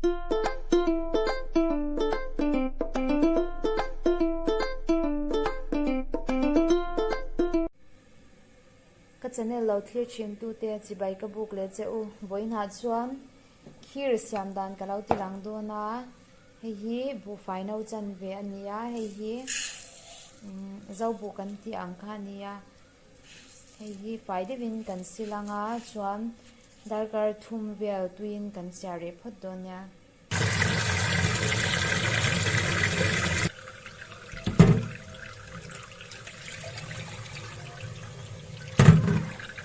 Ka channel lo thlir thin tute chibai ka buk leh che u. Vawiinah chuan khir siam dan ka lo ti lang dawn a, hei hi buhfai no chan ve a ni a, hei hi zobuh kan tih ang kha a ni a. Hei hi fai deuhin kan sil ang a chuan darkar thum vel tuiin kan chhiar reh phawt dawn nia.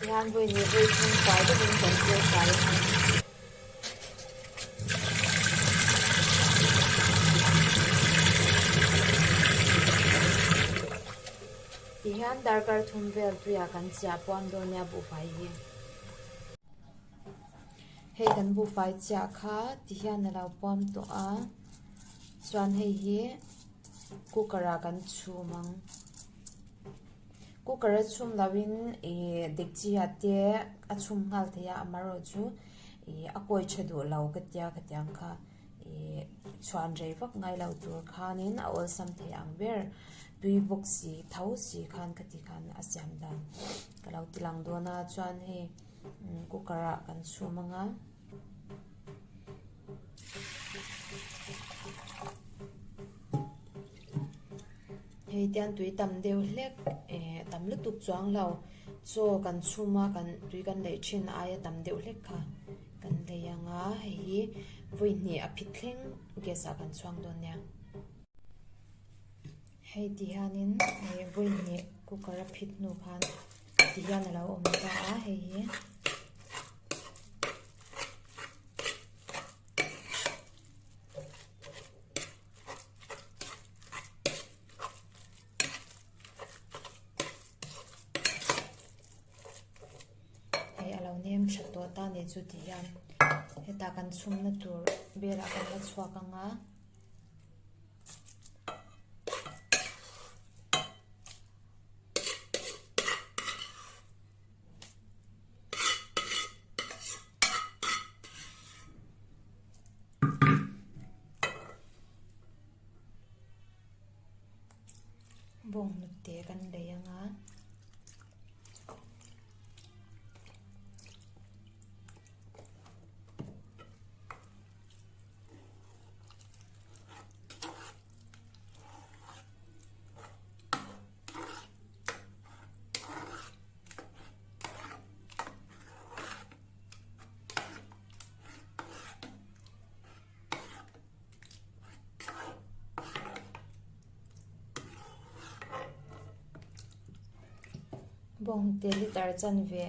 Tihian vawi hnih vawi thum fai deuhin kan sil fai ang a. Tihian darkar thum vel tuiah kan chiah puam dawn nia buhfai hi. Hei kan buhfai chiah kha tihian a lo puam tawh a, chuan hei hi cooker ah kan chhum ang. Cooker a chhum loin ih dekchi ah te a chhum nghal thei a amaherawhchu ih a kawi tha duh lo ka tia ka tiang kha. Ih chhuan rei vak ngai lo tur khanin a awlsam thei ang ber tui bawk si tho si khan ka ti khan a siam dan ka lo ti lang dawn a chuan hei cooker ah kan chhum ang a. Hei tian tui tam deuh hlek eh tam lutuk chuang lo chaw kan chhum a kan tui kan leih thin aia tam deuh hlek kha. Kan lei ang a, hei hi vawi hnih a phit thleng gas ah kan chhuang dawn nia. Hei ti hianin ih vawi hnih cooker a phit hnu khan ti hian a lo awm ta a hei hi. Hei a lo nem tha tawh ta nih chu ti hian hetah kan chhumna tur belah kan la chhuak ang a. Bawnghnute kan lei ang a. Bawngte liter chanve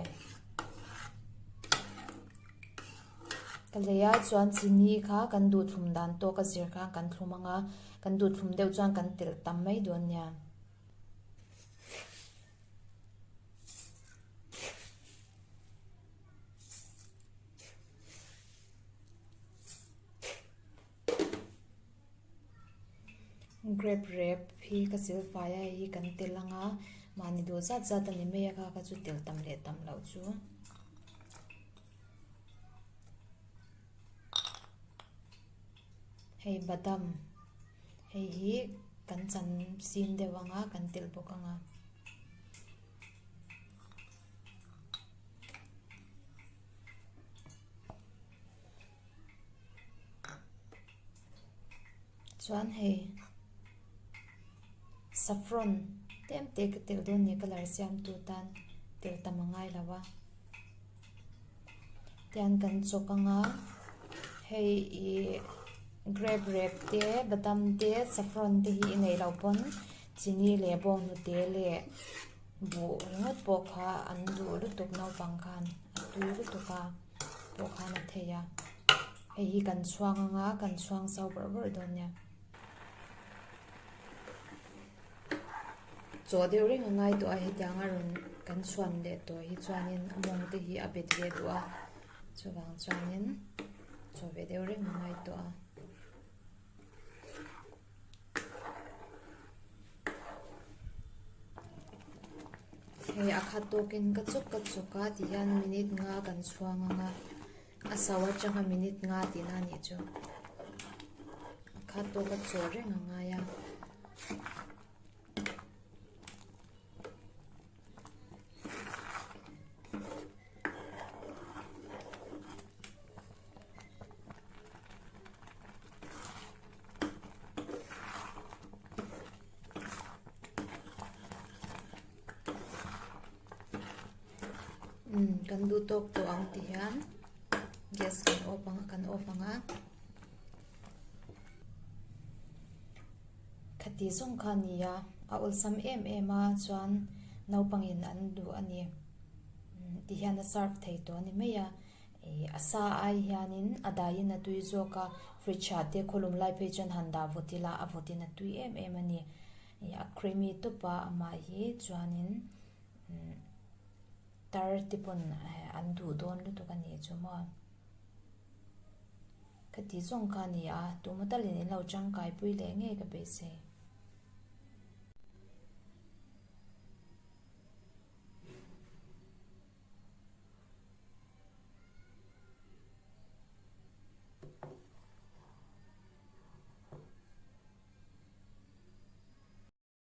ka lei a chuan chini kha kan duh thlum dan tawk a zir khan kan thlum ang a kan duh thlum deuh chuan kan telh tam mai dawn nia. Grape rep hi ka sil fai a hei hi kan tel ang a mahni duh zat zat a ni mai a kha kha chu tel tam leh tam loh chu. Hei badam hei hi kan chan sin deuh ang a kan tel bawk ang a. Chuan hei saffron tlem te ka tel dawn ni colour siam tu tan tel tam a ngai lo a tian kan chawk ang a hei ih grape rep te badam te saffron te hi i neih loh pawn chini leh bawnghnute leh buh ringawt pawh kha an duh lutuk naupang khan a tui lutuk a. pawh khan a thei a hei hi kan chhuang ang a kan chhuang zau bawrh bawrh dawn nia chaw deuh reng a ngai tawh a hetiang a rawn kan chhuan leh tawh hi chuanin a mawng te hi a bet ve duh a chuvang chuanin chaw ve deuh reng a ngai tawh a. Hei a khat tawkin ka chawk ka chawk a tihian minute nga kan chhuang ang a. A so atanga minute nga tihna a nih chu. A khat tawk a chaw reng a ngai a. Umm kan duh tawk tawh ang ti hian gas kan off ang a kan off ang a khati zawng kha a ni a a awlsam em em a chuan naupangin an duh a ni ti hian a serve thei tawh a ni mai a. Ih a sa ai hianin a daiin a tui zawk a fridge ah te khawlum lai phei chuan han dah vawt ila a vawtin a tui em em a ni ih a creamy tawp a amah hi chuanin umm tar te pawn an duh dawn lutuk a nih chu maw ka tih zawng kha a ni a tuma talin in lo tangkai pui leh ngei ka beisei.